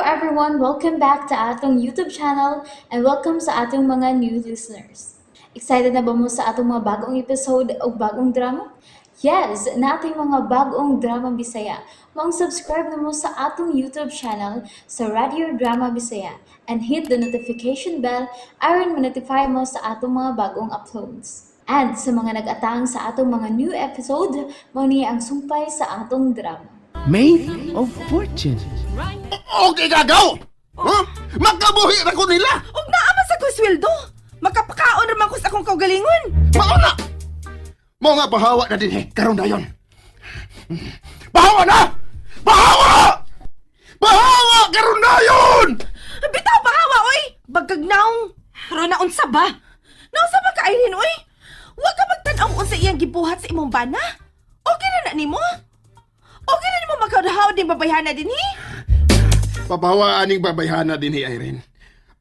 Everyone! Welcome back to atong YouTube channel and welcome sa atong mga new listeners. Excited na ba mo sa atong mga bagong episode o bagong drama? Yes! Naa tay mga bagong drama Bisaya. Maong subscribe na mo sa atong YouTube channel sa Radio Drama Bisaya and hit the notification bell aron ma-notify mo sa atong mga bagong uploads. And sa mga nag-atang sa atong mga new episode, mao ni ang sumpay sa atong drama. Maid of Fortune. Okay gagaw! Huh? Makabuhi ra ko nila! Ug naa man sa ko sweldo. Makapakaon ra man ko sa akong kaugalingon. Mao na! Mao nga pahawa na dinhi karon dayon. Pahawa na! Pahawa! Pahawa karon dayon! Bitaw pahawa oy. Bagag naong. Pero naunsa ba? Naunsa ba ka, Irene, oy? Wa ka magtan-aw unsa iyang gibuhat sa imong bana? Okay na na nimo? Okay na nimo makadhaw din babayhana dinhi? Papahawa aning babayhana dinhi, Irene.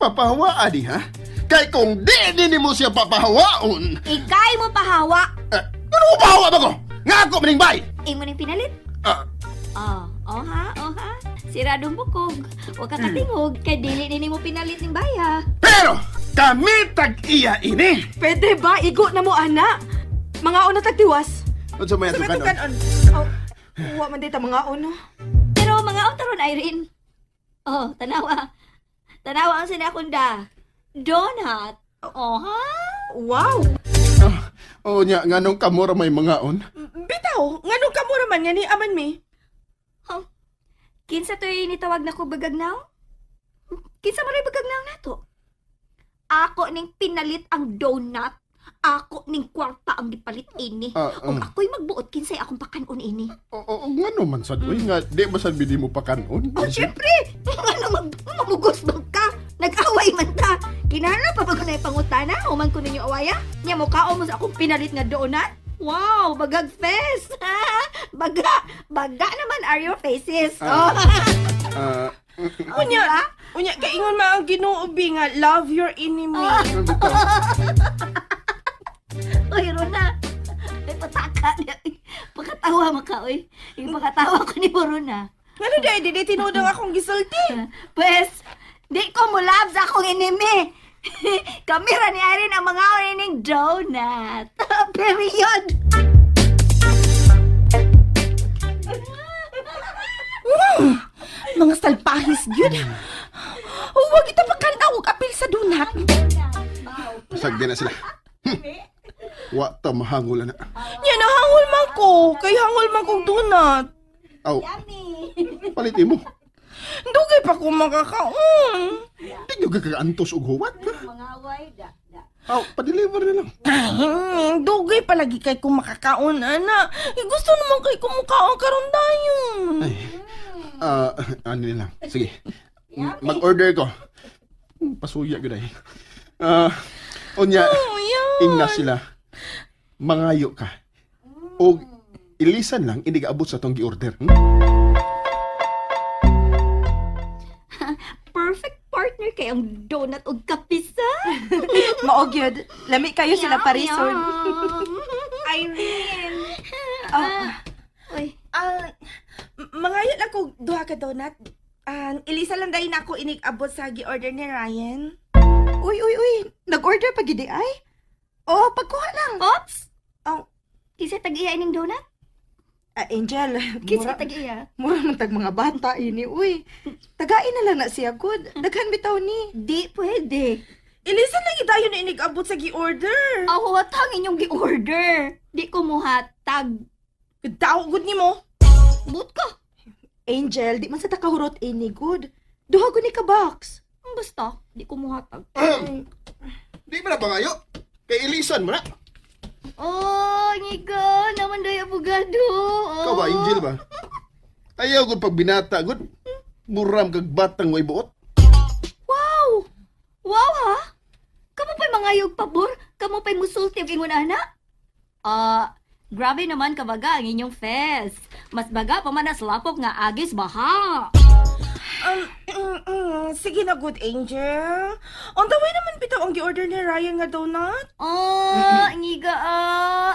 Papahawa ani ha? Kay kung di din mo siya papahawaon, Ikay mo pahawa. eh, ano mo pahawa ba ko? Nga ako maning bay! Imo ning pinalit. Ah, Oh, oh ha, oh ha. Siradong bukog. Wa ka katingog kay dili ni nimo pinalit ning baya. Pero kami tag-iya ini. Pwede ba igo na mo ana? Mga una tagtiwas. Unsa may Sa atukan? kanon. Oh, wa man dita mga uno. Pero mga taron, Irene. Oh, tanawa. Tanawa ang sinakunda. Donut. Oh ha? Wow. Ah, oh nya nganong kamo ra may mga on? Bitaw, nganong kamo ra man nga ni aman mi? Oh. Kinsa to'y nitawag na ko bagagnaw? Kinsa man ray bagagnaw nato? Ako ning pinalit ang donut. Ako ning kwarta ang gipalit ini. Ah, Ug ako'y magbuot kinsay akong pakanon ini. Oo, ngano man sad uy nga di ba sad bidi mo pakanon? Oh, syempre! Ano, mamugos ba ka? Nag-away man ta. Kinahanglan pa ba ko na ipangutana? Human ko ninyo awaya? Nya mo kaon mo sa akong pinalit nga donut? Wow, bagag face! Baga, baga naman are your faces. Oh. Ah, Unya, unya kaingon man ang Ginoo bi nga love your enemy. Bitaw. Uy, Rona. Ay, pataka. Pakatawa mo ka, uy. Yung pakatawa ko ni Rona. Ngano di ay dili tinuod ang akong gisulti? Pwes, di ko mo love sa akong enemy. Kami ra ni Irene ang mga ning donut. Period. Mga salpahis gyud. Huwag kita pakan-aw og apil sa donut. Sagdi na sila. Wa ta mahangol na. Nya nahangol man ko, kay hangol man kog donut. Aw, palit mo. Dugay pa ko makakaon. Di gyud ka kaantos og huwat. Mga away, da, da. Aw, pa-deliver na lang. Ay, dugay palagi kay ko makakaon ana. Eh, gusto naman kay ko mukaon karon dayon. Ay. Ah, ano na lang. Sige. Mag-order ko. Pasuya gyud ay. Ah, unya. Oh, yan. Ingna sila. Mangayo ka. O ilisan lang hindi kaabot sa tong gi-order. Perfect partner kay ang donut og kapisa. Mao gyud. Lami kayo sila parison. Irene. Ah, Uy, Ah, mangayo lang ko duha ka donut. Ah, ilisa lang dahil na ako inig-abot sa gi-order ni Ryan. Uy, uy, uy. Nag-order pa gid ay. Oh, pagkuha lang. Ops! Oh. Kinsa tag-iya ining donut? Ah, Angel, Kinsa mura, tag-iya? mura man tag mga bata ini, uy. Tagain na lang na siya gud. Daghan bitaw ni. Di pwede. Ilisa lang dayon na inig-abot sa gi-order. Ako watang inyong gi-order. Di ko muhatag. Daw gud nimo. But ka. Angel, di man sa takahurot ini gud. Duha gud ni ka box. Basta, di ko muhatag. Di ba na pangayo? Kay ilisan mo na. Oh, ngiga, naman day abogado. Oh. Ikaw ba, Angel ba? Ayaw gud pag binata gud. Muram kag batang way buot. Wow! Wow ha? Kamu pa'y mangayog pabor? Kamu pa'y musulti og ingon ana? Ah, grabe naman kabaga ang inyong fest. Mas baga pa man as lapok nga agis baha. Sige na, good angel. On the way naman bitaw ang gi-order ni Ryan nga donut. Oh, ngiga ah.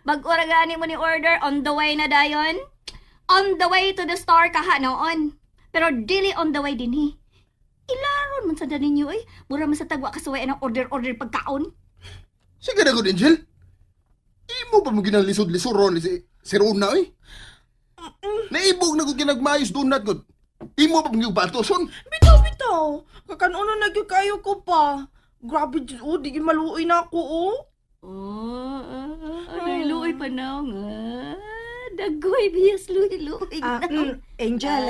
Bag-o ra gani mo ni order, on the way na dayon. On the way to the store kaha noon. Pero dili on the way dinhi. Ilaron man sa ninyo eh. Mura man sa tagwa kasuway ang order-order pagkaon. Sige na gud, Angel. Imo pa mo ginalisod-lisuron ni si Rona oy. Naibog na gud ginagmayos donut gud. Imo pa mo gibatoson. Bitaw, bitaw. Kakanuno na gyud kayo ko pa. Grabe jud oh, di gyud maluoy na ako oh. Oh, anay luoy pa na nga. Dagoy biyas luoy-luoy. Ah, Angel,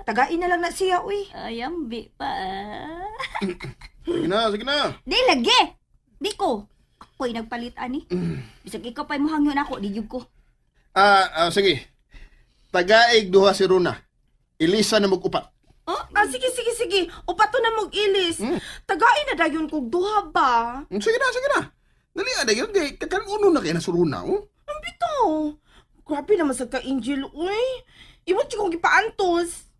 tagain na lang na siya, uy. Ayambi pa. Ah. Sige na, sige na. Di lagi. Di ko. Ako'y nagpalit ani. Bisag ikaw pa'y muhangyo na ako, di gyud ko. Sige. Tagaig duha si Rona. Elisa na mag-upat. Ah, sige, sige, sige. Upato na mog ilis. Tagain na dayon kog duha ba? Sige na, sige na. Dali na yun, kay kakanuno na kay na si Rona, oh. Ang bitaw. Grabe naman sa ka-Angel, uy. Imo jud kong gipaantos.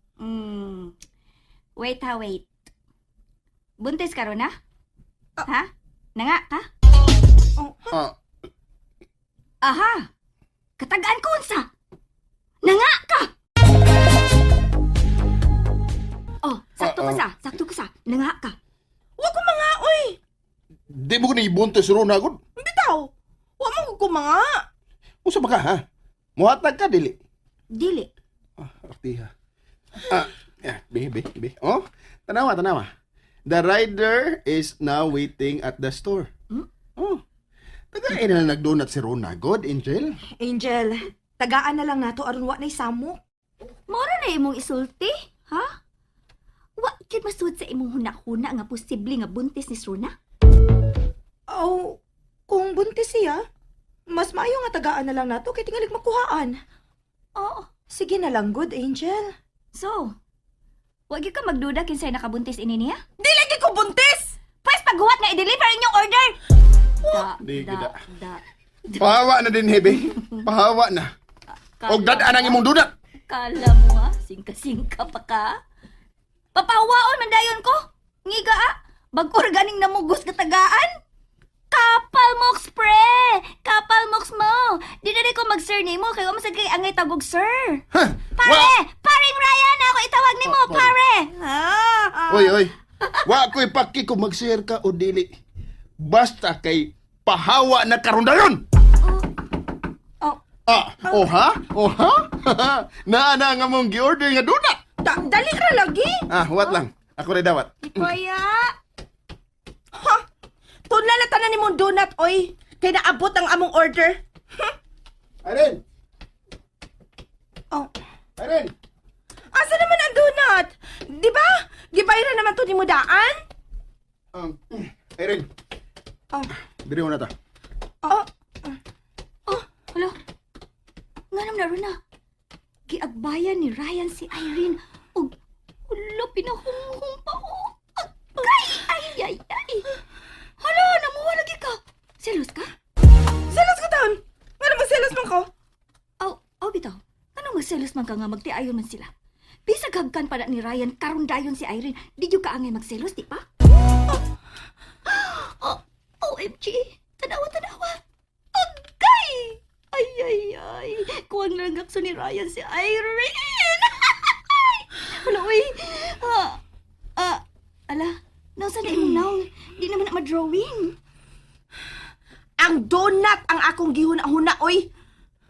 Wait ha, wait. Buntis ka ron, ha? Ha? Nanga ka? Oh, Ah, Aha! Katagaan ko unsa! Nanga ka! Oh, sakto ka sa, sakto ka sa. Nanga ka. Wa ko mga, uy. di mo ko na ibuntis si Rona, gud. Ang bitaw. Wa mo ko mga. Usa ba ka, ha? Muhatag ka, dili. Dili. Ah, artiha. Ah, yeah, be, be, be. Oh, tanawa, tanawa. The rider is now waiting at the store. Oh. Tagain na lang nagdonat si Rona. God, Angel. Angel, tagaan na lang nato aron wa na'y samok. Mora na imong isulti, ha? Wa gyud masud sa imong huna-huna nga posible nga buntis ni Sruna? Oh, kung buntis siya, mas maayo nga tagaan na lang nato kay tingalig makuhaan. Oo. Sige na lang, good Angel. So, wa gyud ka magduda kinsay nakabuntis ini niya? Di lagi ko buntis. Pwes paghuwat nga i-deliver inyong order. Da, Di da, gid. da. Pahawa na din, Hebe. Pahawa na. Og dad-an ang imong donut. Kala mo ha, singka-singka pa ka. Papahawaon man dayon ko. Ngiga ah, bagor ganing namugos katagaan. Kapal mox pre! Kapal mox mo! Di na ko mag-sir nimo kay wa man sad kay angay tawag sir. Ha? Pare! Paring Ryan ako itawag nimo, Oh, pare. pare. Ah, Oy, oy. Wa ko'y paki kung mag-share ka o dili. Basta kay pahawa na karon dayon. Oh, Ah, oh ha? Oh ha? Naa na nga mong gi-order nga donut. Da, dali ra lagi. Ah, huwat lang. Ako rin dawat. Kuya. Ha? Tunla na tanan nimong donut, oy. Kay naabot ang among order. Irene! Oh. Irene! Asa naman ang donut? Di ba? Gibayran naman to nimo daan? Irene, Oh. diri na ta. Oh. Oh, hala. Nganam na ron na. Giagbayan ni Ryan si Irene. Og, hala, pinahunghong pa oh. Agay! Ay, ay, ay. Hala, namuha lagi ka. Selos ka? Selos ko taon. Nga naman selos man ko. Aw, aw bitaw. Anong magselos man ka nga magtiayon man sila? Bisag hagkan pa na ni Ryan, karon dayon si Irene. Di jud ka angay magselos, di ba? Oh, OMG! Tanawa, tanawa! Agay! Ay, ay, ay! Kuwang lang akso ni Ryan si Irene! Hala, uy! Ah, ah, ala, nasa na imong naong? Di naman na ma-drawing. Ang donut ang akong gihuna-huna, oy.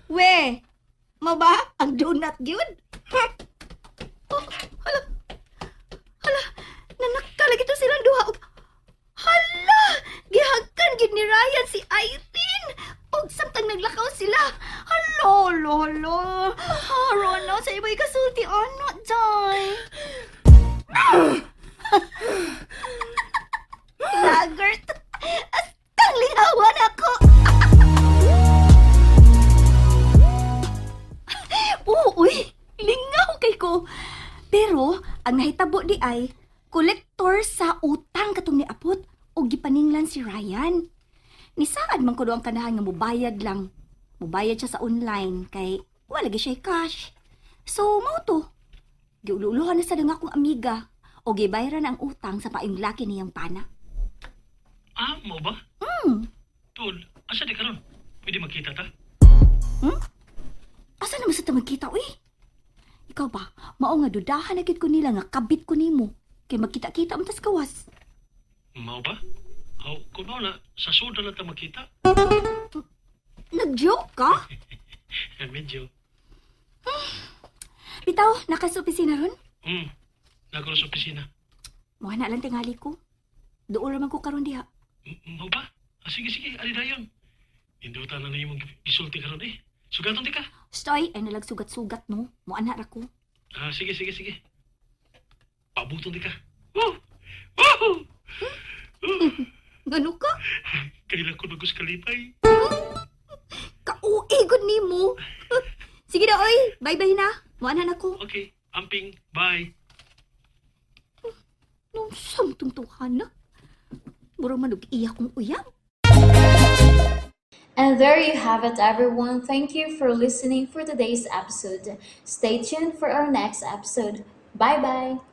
We, mo ba? Ang donut gyud? Oh, hala. Hala, nanakka lagi to silang duha. Og, hala, gihagkan gyud ni Ryan si Irene. Og samtang naglakaw sila. Hala, hala, hala. Haron na sa iba'y kasulti ano, day. Lagert. Astang lingawan ako. Oo, uy, lingaw kay ko. Pero ang nahitabo di ay kolektor sa utang katong niapot o gipaninglan si Ryan. Nisaad man ko do ang kanahan nga mubayad lang. Mubayad siya sa online kay wala gyud siya cash. So mao to. Giululuhan na sa nga akong amiga o gibayaran ang utang sa paing laki niyang pana. Ah, mo ba? Tol, asa di karon? Pwede magkita ta? Asa naman sa magkita, uy? Ikaw ba, mao nga dudahan na gid ko nila nga kabit ko nimo. Kay magkita-kita man tas gawas. Mao ba? Aw, kung mao na, sa suda lang ta makita. Nag-joke ka? Eh, medyo. Bitaw, naka sa opisina ron? Nagro sa opisina. Mao na lang tingali ko. Duol ra man ko karon diha. Mao ba? Ah, sige, sige. Ali dayon. Ninduta na na imong gisulti karon eh. Sugaton di ka. Stoy, ay nalag sugat-sugat no. Mo ana ra ko. Ah, sige, sige, sige. Pabuton di ka. Woo! Woo! Ngano ka? Kailan ko bagus kalipay. Kauigod nimo. Sige na oy, bye-bye na. Mo ana na ko. Okay, amping. Bye. Nung samtong na. Mura man og iya kong uyab. And there you have it, everyone. Thank you for listening for today's episode. Stay tuned for our next episode. Bye bye.